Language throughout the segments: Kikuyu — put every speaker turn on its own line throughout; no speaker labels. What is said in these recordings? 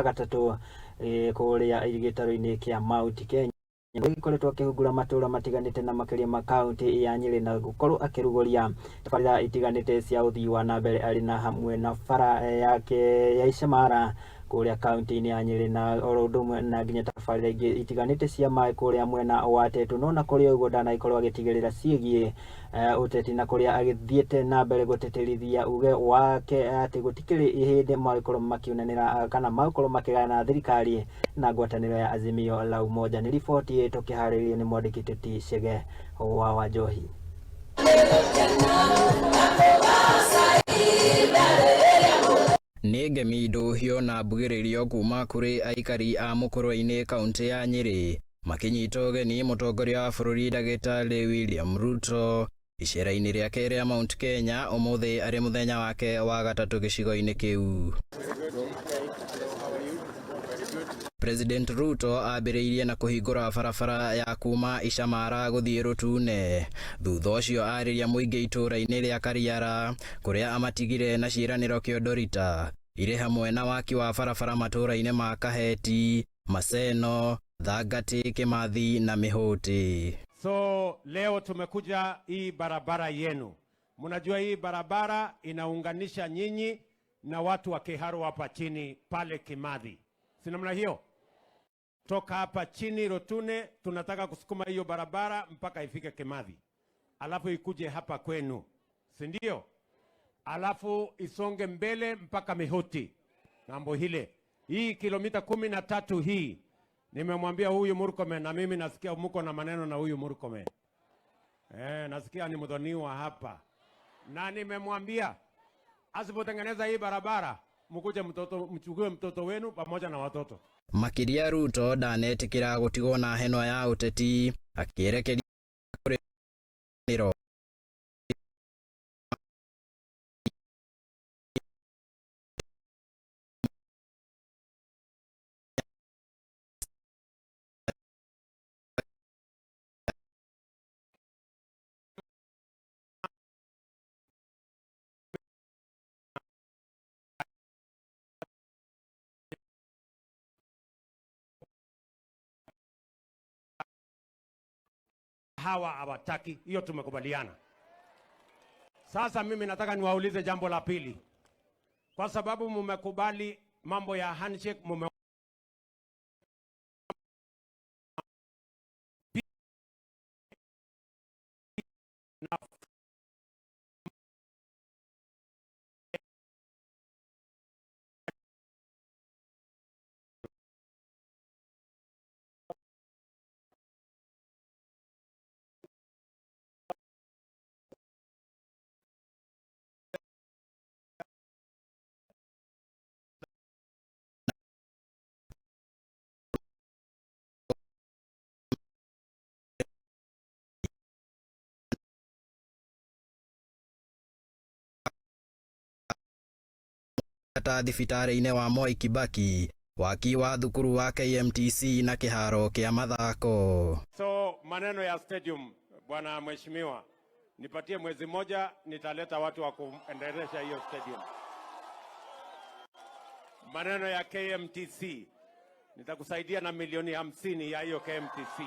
Gatatũ kũrĩa gĩtarũ-inĩ kĩa Mount Kenya gĩkoretwo akĩhungura matũra matiganĩte na makĩria ma kaunti ya Nyĩrĩ na gũkorwo akĩrugũria tabarĩra itiganĩte cia ũthii wa na mbere arĩ na hamwe na bara yake ya Icamara kũrĩa kaunti-inĩ ya Nyĩrĩ na oro ũndũ ũmwe na nginya tabarĩra ingĩ itiganĩte cia maĩ kũrĩa mwena wa Tetu. No na kũrĩ ũguo ndanagĩkorwo agĩtigĩrĩra ciĩgiĩ ũteti na kũrĩa agĩthiĩte na mbere gũtĩtĩrithia uge wake atĩ gũtikĩrĩ hĩndĩ magĩkorwo makiunanĩra kana magĩkorwo makĩgayana thirikari na ngwatanĩro ya Azimio la Umoja. Nĩ riboti tũkĩharĩrĩrio nĩ mwandĩki Teti Chege wa Wanjohi.
Nĩ ngemi ndũhio na mbugĩrĩrio kuma kũrĩ aikari a Mũkũrwe-inĩ kaunti ya Nyĩrĩ makĩnyita ũgeni mũtongoria wa bũrũri Ndagĩtarĩ William Ruto icera-inĩ rĩake rĩa Mount Kenya ũmũthĩ arĩ mũthenya wake wa gatatũ gĩcigo-inĩ kĩu. President Ruto ambĩrĩirie na kũhingũra barabara ya kuma Icamara gũthiĩ Rũtune. Thutha ũcio arĩria mũingĩ itũũra-inĩ rĩa Kariara kũrĩa amatigire na ciĩranĩro kĩondorita irĩ hamwe na waki wa barabara matũũra-inĩ ma Kaheti, Maseno, Thangati, Kimathi na Mĩhũtĩ.
So leo tumekuja hii barabara yenu. Mnajua hii barabara inaunganisha nyinyi na watu wa Kiharu hapa chini pale Kimathi, si namna hiyo? Toka hapa chini Rotune tunataka kusukuma hiyo barabara mpaka ifike Kimathi, alafu ikuje hapa kwenu, si ndio? Alafu isonge mbele mpaka Mihuti ng'ambo hile. Hii kilomita 13 hii nimemwambia huyu Murkomen, na mimi nasikia muko na maneno na huyu Murkomen. Nasikia ni mdhoniwa hapa, na nimemwambia asipotengeneza hii barabara mkuje mtoto, mchukue mtoto wenu pamoja na watoto.
Makĩria Ruto ndanetĩkĩra gũtigwo na henwa ya ũteti akĩerekeria kũrĩ
Hawa hawataki hiyo, tumekubaliana. Sasa mimi nataka niwaulize jambo la pili, kwa sababu mumekubali mambo ya handshake, mume na
ta thibitarĩ-inĩ wa Moi Kibaki, waki wa thukuru wa KMTC na kĩharo kĩa mathako.
So maneno ya stadium, bwana mheshimiwa, nipatie mwezi moja, nitaleta watu wa kuendelesha hiyo stadium. Maneno ya KMTC nitakusaidia na milioni 50 ya hiyo KMTC.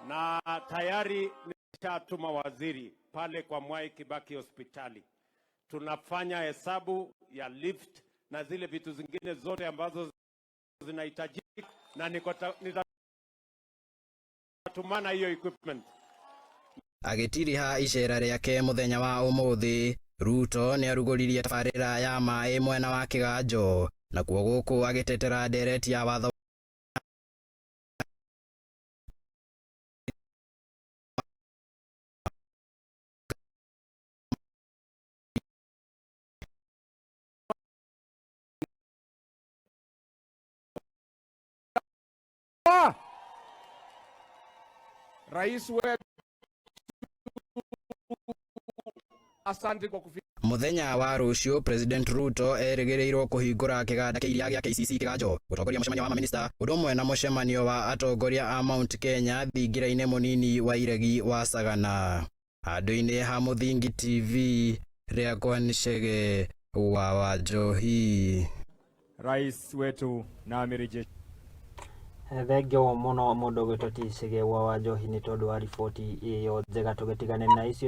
Na tayari nishatuma waziri pale kwa Mwai Kibaki hospitali. Tunafanya hesabu ya lift na zile vitu zingine zote ambazo zinahitajika, na nitatumana hiyo equipment.
Agĩtiriha icera rĩake mũthenya wa ũmũthĩ, Ruto nĩarugũririe tabarĩra ya maĩ mwena wa Kĩganjo nakuo gũkũ agĩtetera ndereti ya watho
Rais wetu, asante kwa kufika.
Muthenya wa rucio President Ruto erĩgĩrĩirwo kũhingũra kĩganda kĩa iria gĩa KCC Kĩganjo, gũtongoria mũcemanio wa mamĩnĩsta, ũndũ ũmwe na mũcemanio wa atongoria a Mount Kenya thingira-inĩ mũnini wa iregi wa Sagana. Handũ-inĩ ha Mũthingi TV, rĩakwa nĩ Chege wa Wanjohi.
Rais wetu na amiri jeshi.
Thengio muno mundu gwitwo ti Chege wa Wanjohi ni tondu wa riboti iyo njega. Tugitigane na icio.